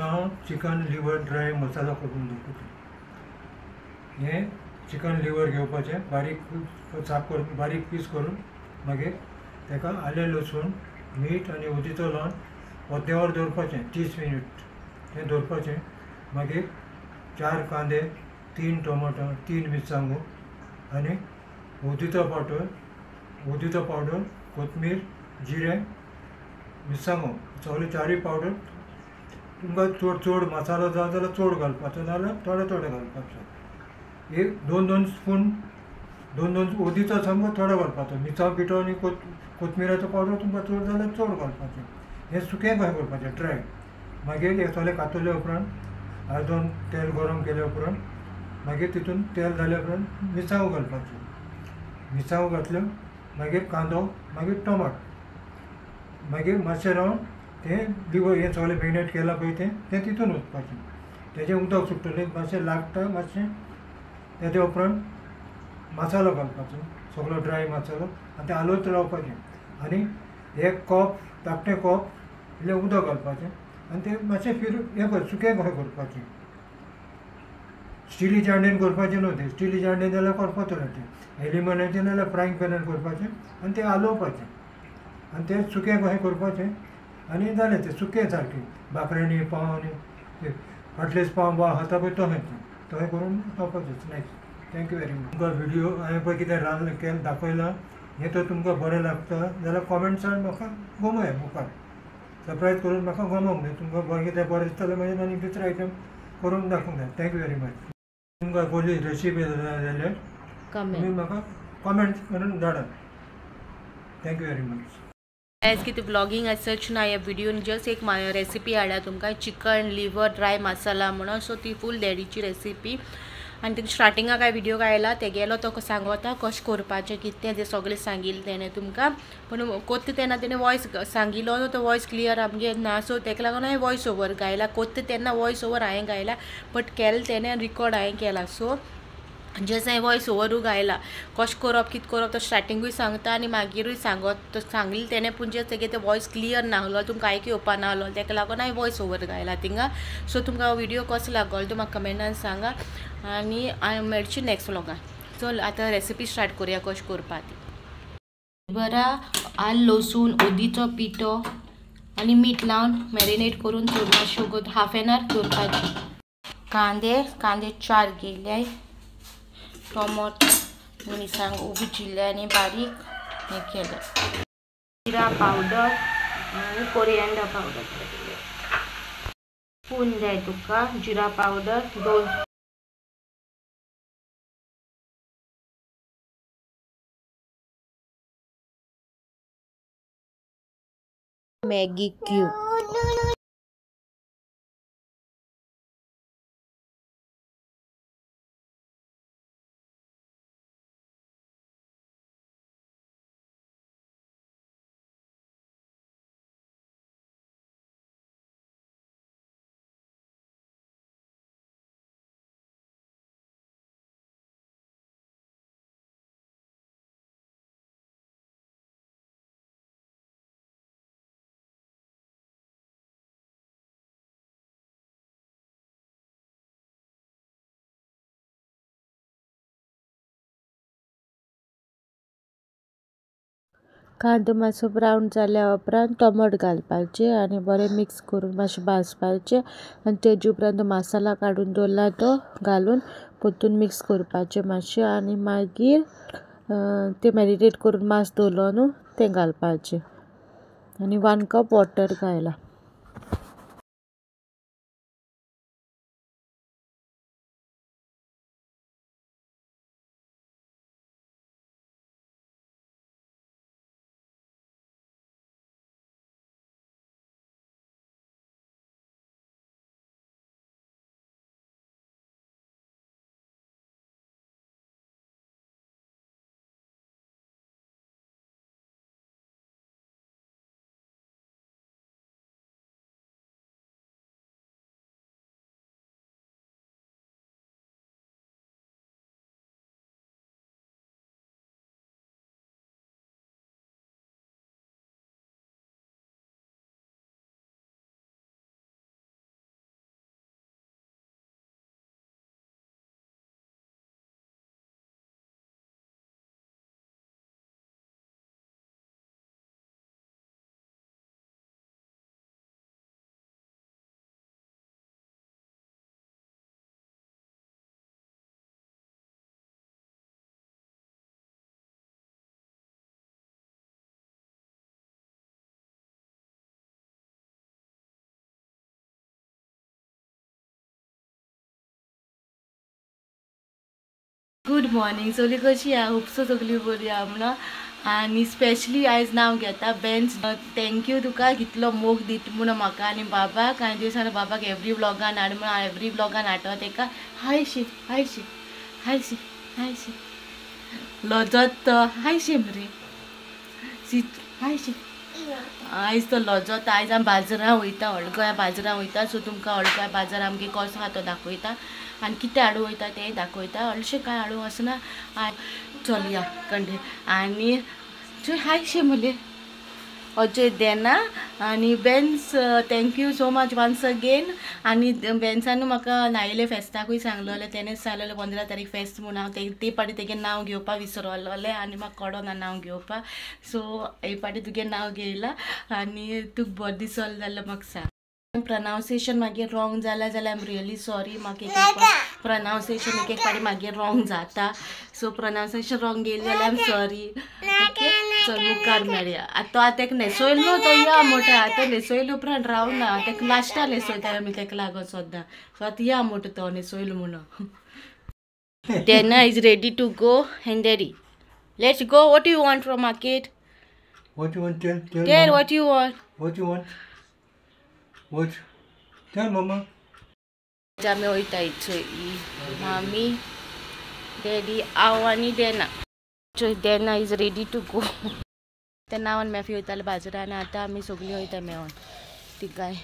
तुमकां हांव chicken liver dry masala करून दाखयता. हें चिकन लिवर घेवपाचें, बारीक साफ करून बारीक पीस करून, मागीर ताका आलें लसूण मीठ आनी उदीचो लावन अर्दें वर दवरपाचें, 30 मिनट तें दवरपाचें. मागीर 4 कांदे, 3 टोमाटो, 3 मिरसांगो आनी हळदीचो पावडर, कोथमीर, जिरें, मिरसांगो, सगळे 4 पावडर. तुमकां चड चड मसालो जाय जाल्यार चड घालपाचो, नाजाल्यार थोडे थोडे घालपाचो. एक 2-2 स्पून, 2-2 हळदीचो सामको थोडो घालपाचो. मिरसांग पिठो आनी कोथमिराचो पावडर तुमकां चड जाल्यार चड घालपाचें. हें सुकें कशें करपाचें ड्राय. मागीर हें सगळें कातरले उपरांत आर्दोन तेल गरम केले उपरांत मागीर तितून तेल जाल्या उपरांत मिरसांगो घालपाच्यो. मिरसांगो घातल्यो, मागीर कांदो, मागीर टोमाट, मागीर मातशें रावन तें लिवर हें सगळें मॅरिनेट केलां पळय तें तितून वचपाचें. तेजें उदक सुट्टलें, मातशें लागता मातशें. तेजे उपरांत मसालो घालपाचो, सगळो ड्राय मसालो, आनी तें हालोवत रावपाचें. आनी 1 कप, धाकटें कप इल्लें उदक घालपाचें आनी तें मातशें हें कर, सुकें कशें करपाचें. स्टिलीच्या हांड्यान करपाचें न्हू तें, स्टिलीच्या हांड्यान जाल्यार करपाचें तें, एल्युमिनियमाचें नाल्यार फ्रायंग पॅनान करपाचें आनी तें हालोवपाचें आनी तें सुकें कशें करपाचें आनी जालें तें सुकें सारकें. बाकऱ्यांनी पावांनी फाटलेच पाव बा खाता पळय तशें तें तशें करून खावपाचें snacks. Thank you very much. तुमकां व्हिडियो हांवें पळय कितें रांदलें केलें दाखयलां हें तर तुमकां बरें लागता जाल्यार कॉमेंट्सान म्हाका गमया, मुखार सरप्रायज करून म्हाका गमोवंक जाय. तुमकां बरें कितें बरें दिसता जाल्यार मागीर आनी दुसरें आयटम करून दाखोवंक जाय. Thank you very much. तुमकां कसली रेसिपी जाय जाल्यार तुमी म्हाका कॉमेंट करून धाडात. Thank you very much. आयज कितें ब्लॉगिंग सच ना, ह्या व्हिडियोन जस्ट एक रेसिपी हाडल्या तुमकां, चिकन लिवर ड्राय मसाला म्हणून. सो ती फूल डॅडीची रेसिपी आनी ते स्टार्टिंगाक काय व्हिडिओ गायला तेगेलो तो सांगता कशें करपाचें कितें तें सगळें सांगिल्लें तेणें तुमकां. पूण कोत्ता तेन्ना तेणें वॉयस सांगिल्लो तो वॉयस क्लियर आमगे ना, सो तेका लागून हांवें वॉयस ओवर गायला. कोत्ता तेन्ना वॉयस ओवर हांवें गायला, बट केलें तेणें रिकॉर्ड हांवें केला. सो जस्ट हांवें वॉयस ओवरूय गायला, कशें करप कितें करप तो स्टार्टिंगूय सांगता आनी मागीरूय सांगत तो सांगलें तेणें, पूण जे तेगे ते वॉयस क्लियर नासलो, तुमकां आयक येवपा नासलो, तेका लागून हांवें वॉयस ओवर गायला थिंगा. सो तुमकां व्हिडियो कसो लागलो तो म्हाका कमेंटान सांगा आनी हांव मेळची नेक्स्ट व्लॉगान. चल आतां रेसिपी स्टार्ट करुया कशें करपा ती. बरा आल लसूण हळदीचो पिठो आनी मीठ लावन मॅरिनेट करून मातशें हाफ एन our दवरपाचें. कांदे 4 घेयले, टोमोट मिरसांग उबी चिरले आनी बारीक हें केलें, जिरा पावडर आनी कोरिएंडर पावडर स्पून जाय तुका, जिरा पावडर 2 मॅगी क्यूब. कांदो मातसो ब्रावन जाल्या उपरांत टोमाट घालपाचें आनी बरें मिक्स करून मातशें भाजपाचें आनी तेजे उपरांत मसाला काडून दवरला तो घालून परतून मिक्स करपाचें मातशें आनी मागीर तें मॅरिनेट करून मांस दवरलो न्हू तें घालपाचें आनी 1 कप वॉटर घायला. गुड मॉर्निंग सगळी कशी आहा होपसो सगळी बरी आहा म्हणून आनी स्पेशली आयज नांव घेता बेन्स thank you तुका कितलो मोग दित म्हणून म्हाका आनी बाबाक आनी दिसान बाबाक एवरी व्लॉगान हाड म्हणून एवरी व्लॉगान हाडटा तेका हाय शी हाय शी हाय शी हाय शी लजत हाय शी मरे सी हाय शी आयज तो लजत. आयज आमी बाजारां वयता व्हड गोंया बाजारां वयता सो तुमकां व्हड गोंया बाजार आमगे कसो आहा तो दाखयता आनी कितें हाडूं वयता तें दाखयता. व्हडलेशें कांय हाडूं वचना चलया कंडे आनी हाय शे मुले अजय देना आनी Benz thank you so much once again. आनी बेन्सान म्हाका नायले फेस्ताकूय सांगलेलें तेणेच सांगलेलें 15 तारीख फेस्त म्हूण हांव ते पाटी तेगे नांव घेवपाक विसरलेलें आनी म्हाका कळना नांव घेवपाक सो हे पाटी तुगे नांव घेयलां आनी तुका बरें दिसलें जाल्यार म्हाका सांग. प्रोनावन्सिएशन मागीर रॉंग जाला जाल्यार I am really sorry. म्हाका एक एक प्रोनावन्सिएशन एक एक पाटी मागीर रॉंग जाता सो प्रोनावन्सिएशन रॉंग गेली जाल्यार I am sorry. Okay चल मुखार मेळया. आतां आतां तेका न्हेसयलो न्हू तो या मोठो आतां न्हेसयले उपरांत रावना तेका लास्टा न्हेसयता आमी तेका लागोन सद्दां सो आतां या मोठो तो न्हेसयलो म्हणून. Dena is ready to go and daddy let's go. What you want from market? What you want? Tell tell what you want. What you want? What? Tell mama. आमी वयता चोय मामी डॅडी हांव आनी देना. चोय Dena is ready to go. तेन्ना हांव मॅफी वयताले बाजारान आतां आमी सगळीं वयता मेळोन तिगांय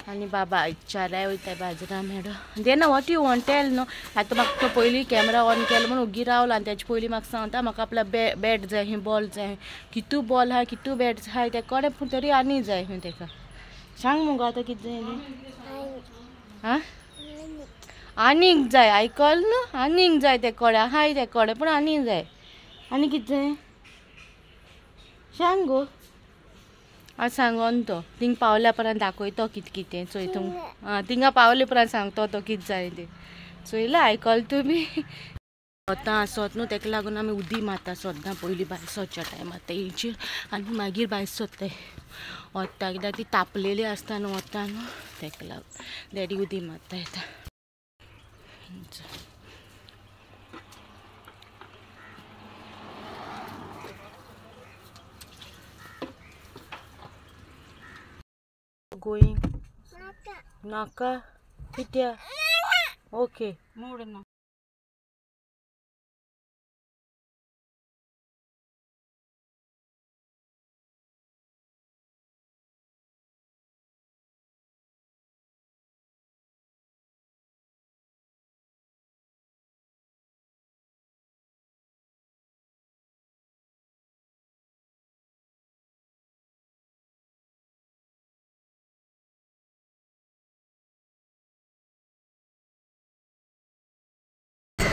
आनी बाबा चाराय वयता बाजारान मेळो. Dena what you want tell न्हू. आतां म्हाका तो पयलीं कॅमेरा ऑन केलो म्हूण ओगी रावलो आनी तेजे पयलीं म्हाका सांगता म्हाका आपल्या बॅट जाय बॉल जाय कितू बॉल आहा कितू बॅट आहाय ते कडेन पूण तरी आनी जाय खंय तेका सांग मुगो आतां कितें जाय आं आनीक जाय आयकल न्हू आनीक जाय ते कडेन आहाय ते कडेन पूण आनीक जाय आनी कितें जाय सांग गो. आं सांगोन तो थिंग पावल्या उपरांत दाखयतो कितें कितें चोय तुमकां. आं थिंगा पावले उपरांत सांगतो तो कितें जाय तें चोयलां आयकल तुमी. वतां आसत न्हू तेका लागून आमी उदी मारता सद्दां पयलीं भायर सरच्या टायमार तेंचेर आनी मागीर भायर सरताय वता कित्याक ती तापलेली आसता न्हू वता न्हू तेका लागून डॅडी उदी मारता येता. गोईंग नाका कित्या ओके मोड ना.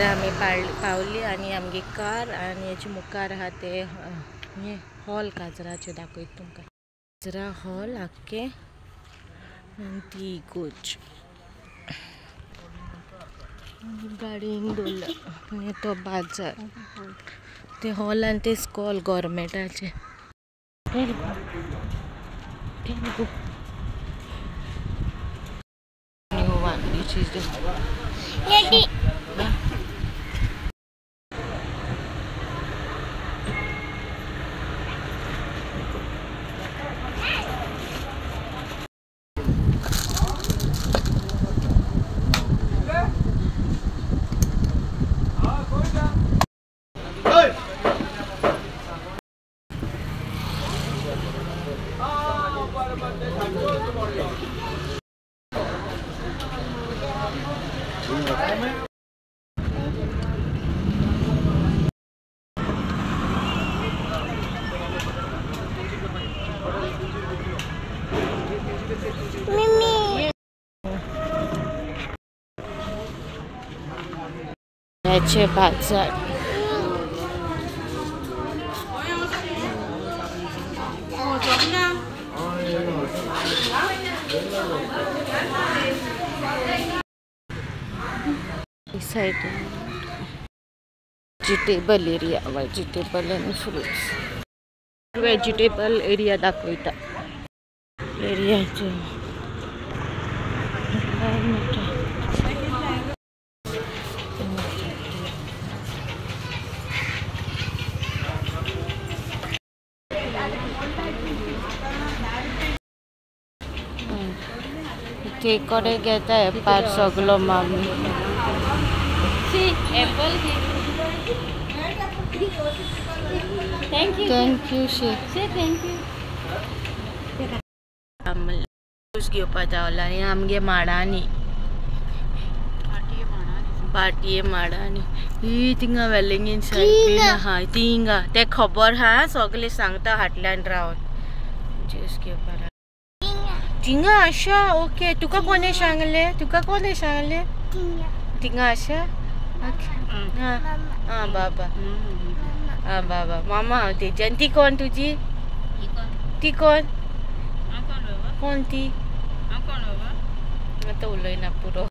आमी पावली आनी आमगे कार आनी हेचे मुखार आहा ते हें हॉल काजराचें दाखयता तुमकां. काजरा हॉल आख्खें आनी ती इगोर्ज गाडी हिंग दवरला आनी तो बाजार ते हॉल आनी ते स्कॉल गोवोरमेंटाचें. New one which is the बाजार. Side vegetable area, vegetable and fruits, vegetable area दाखयता. एरियाचे ते कडे घेता एपार सगलो मामी. Thank you she. Juice घेवपा धांवला आनी आमगे माडांनी भाटये माडांनी ही थिंगा वेलिंगेन सायडीन आहा थिंगा ते खबर आहा सगळे सांगता हाटल्यान रावन ज्यूस घेवपा थिंगा आशा. ओके तुका कोणें सांगलें? तुका कोणें सांगलें थिंगा आशा? आं बाबा आं बाबा मामा हांव तेजी. आनी ती कोण तुजी? ती कोण? कोण ती? आतां उलयना पुरो.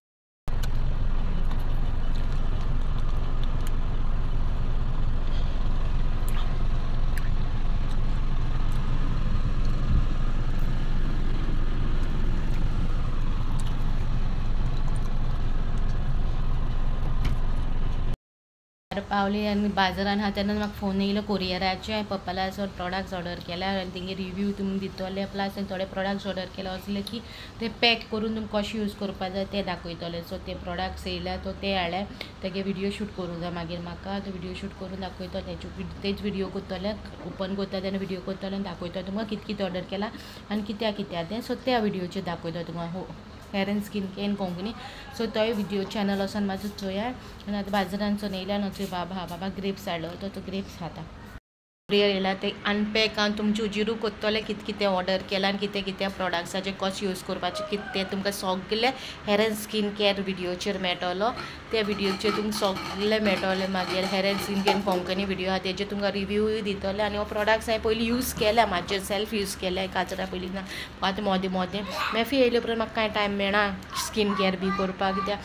पावली आनी बाजारान आहा तेन्ना म्हाका फोन येयलो कोरियराचे. हांवें पप्पाला असो प्रोडक्ट्स ऑर्डर केल्या आनी तेंगे रिव्यू तुमी दितले प्लस हांवें थोडे प्रोडक्ट्स ऑर्डर केले असले की ते पॅक करून तुमकां कशें यूज करपा जाय ते दाखयतले. सो ते प्रोडक्ट्स येयल्या तो ते हाडले तेगे व्हिडियो शूट करूंक जाय मागीर म्हाका तो व्हिडियो शूट करून दाखयतले. तेच व्हिडियो करतले ओपन करता तेन्ना व्हिडियो करतले आनी दाखयतले तुमकां कितें कितें ऑर्डर केला आनी कित्याक कित्याक तें. सो त्या व्हिडियोचेर दाखयतले तुमकां हो hair and skin care in Konkani. So तोय व्हिडियो चॅनल वचोन मातसो चोया. आनी आतां बाजारांतसून येयल्या न्हू बाबा हा बाबा ग्रेप्स हाडलो तो तो ग्रेप्स खाता. कुरियर येयला ते अनपॅक आनी तुमचे उजिरू कोत्तले कितें कितें ऑर्डर केलां आनी कितें कितें प्रोडक्ट्साचे कशें यूज करपाचें कितें तें तुमकां सगळें हेर एंड स्कीन केअर व्हिडियोचेर मेळटलो. त्या व्हिडियोचेर तुमकां सगळें मेळटलें. मागीर hair and skin care Konkani video आहा तेजेर तुमकां रिव्यूय दितले. आनी हो प्रोडक्ट्स हांवें पयलीं यूज केल्या म्हाजेर सेल्फ यूज केल्या काजरा पयलीं ना आतां मोदें मोदें मॅफी येयले उपरांत म्हाका कांय टायम मेळना स्कीन केअर बी करपाक कित्याक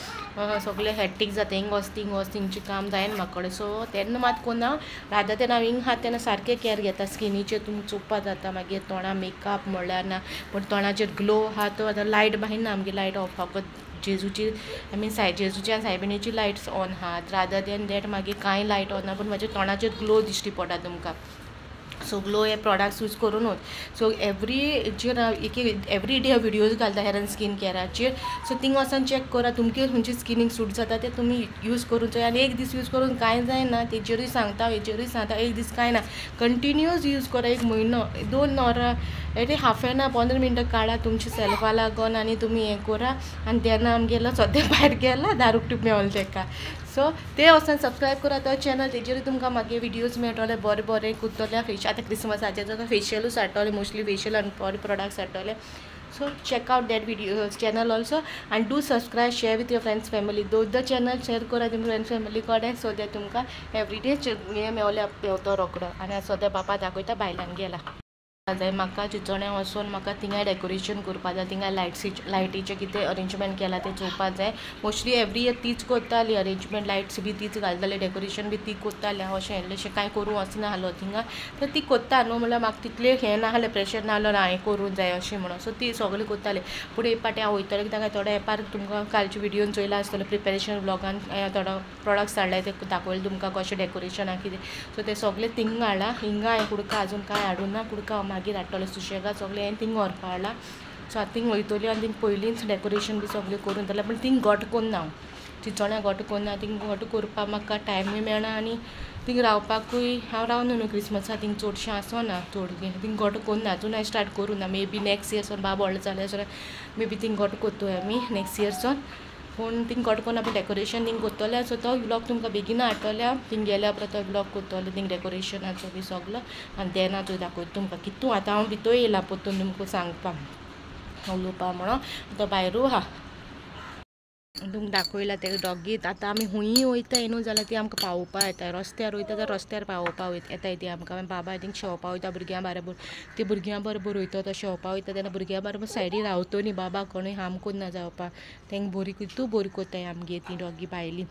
सगळें हॅक्टीक जाता. हिंग वच थिंग वच थिंगचें काम जायना म्हाका कडेन. सो तेन्ना मात कोन्ना राधा तेन्ना हांव हिंग आहा तेन्ना सारकें केअर घेता स्किनीचेर. तुमकां चोवपा जाता मागीर तोंडा मेकअप म्हणल्यार ना पूण तोंडाचेर ग्लो आहा तो आतां लायट बाहीन ना आमगे लायट ऑफ आहा जेजूची I mean Sai जेजूची आनी सायबिणीची लायट्स ऑन आहात रादर देन that मागीर कांय लायट ऑन ना पूण म्हाज्या तोंडाचेर ग्लो दिश्टी पडटा तुमकां. सो ग्लो हे प्रोडक्ट्स यूज करुनूच. सो एवरी जेर एक एवरी डे हांव व्हिडियोज घालता हेर एंड स्कीन केअराचेर. सो थिंग वचोन चॅक करा तुमकां खंयची स्किनीक सूट जाता ते तुमी यूज करून चोया. आनी एक दीस यूज करून कांय जायना तेजेरूय सांगता हेजेरूय सांगता एक दीस कांय ना कंटिन्यूअस यूज करा एक म्हयनो 2 वरां एट हाफ एन आवर 15 मिनटां काडा तुमच्या सेल्फा लागून आनी तुमी हें करा. आनी तेन्ना आमगेलो सद्या भायर गेला दारू मेवलो तेका. सो ते वचोन सबस्क्रायब करा तो चॅनल तेजेरूय तुमकां मागीर व्हिडियोज मेळटले बरे बरे करतले. फेशियल आतां क्रिसमसाचेर जाता फेशियलूच हाडटले मोस्टली फेशियल आनी बरे प्रोडक्ट्स हाडटले. So check out that video channel also and do subscribe share with your friends family. दोन चॅनल शेअर करा तुमच्या फ्रेंड्स फॅमिली कडेन सो that तुमकां एवरीडे हें मेवले तो रोकडो. आनी सद्या बापा दाखयता भायल्यान गेला जाय म्हाका चिंचोण्या वचून म्हाका थिंगाय डेकोरेशन करपा जाय थिंगाय लायटीचें कितें अरेंजमेंट केलां तें चोवपा जाय. मोस्टली एवरी इयर तीच करताली अरेंजमेंट लायट्स बी तीच घालताली डेकोरेशन बी ती करताली. हांव अशें इल्लेशें कांय करूंक वचना आसलो थिंगा तर ती करता न्हू म्हणल्यार म्हाका तितलें हें नासलें प्रेशर नासलो हांवें करूंक जाय अशें म्हणून. सो ती सगळें करताली. पूण एक फावटी हांव वयतलें कित्याक थोडे एपार तुमकां कालच्या व्हिडियोन चोयला आसतलो प्रिपेरेशन ब्लॉगान थोडो प्रोडक्ट्स हाडले ते दाखयले तुमकां कशें डेकोरेशन आहा कितें. सो ते सगळें थिंगा हाडलां हिंगा हांवें कुडका अजून कांय हाडूं ना कुडका मागीर हाडटलें सुशेगाद सगळें हांवें थिंग व्हरपा हाडलां. सो आतां थिंग वयतली आनी थिंग पयलींच डेकोरेशन बी सगळें करून जाल्यार पूण थिंग घट कोन्ना हांव चिंचोण्या घट कोन्ना थिंग घट करपाक म्हाका टायमूय मेळना आनी थिंग रावपाकूय हांव रावना न्हू क्रिसमसा थिंग चडशें आसना चड थिंग घट कोन्ना अजून हांवें स्टार्ट करूं ना. मे बी नेक्स्ट इयर सावन बाब व्हडलो जाल्यार सो मे बी थिंग घट करतोय आमी नेक्स्ट इयर सावन. पूण थिंग घट कोन्ना पूण डेकोरेशन थिंग करतलें. सो तो व्लॉग तुमकां बेगीन हाडटलें थिंग गेल्या उपरांत तो व्लॉग करतलें थिंग डेकोरेशनाचो बी सगलो आनी तेन्ना थंय दाखयता तुमकां कितू. आतां हांव भितर येयलां परतून तुमकां सांगपाक उलोवपा म्हणून आतां भायरूय आहा तुमकां दाखयला ते डॉगीत. आतां आमी हुंयी वयताय न्हू जाल्यार ती आमकां पावोवपा येता रस्त्यार वयता जाल्यार रस्त्यार पावोवपा येताय ती आमकां. मागीर बाबा थिंग शेवपा वयता भुरग्यां बरोबर ती भुरग्यां बरोबर वयता तो शेवपा वयता तेन्ना भुरग्यां बरोबर सायडीन रावतो न्ही बाबा कोणूय हार्म कोन्ना जावपा. तेंका बरी कितू बरी कोत्ताय आमगे ती डॉगी भायली.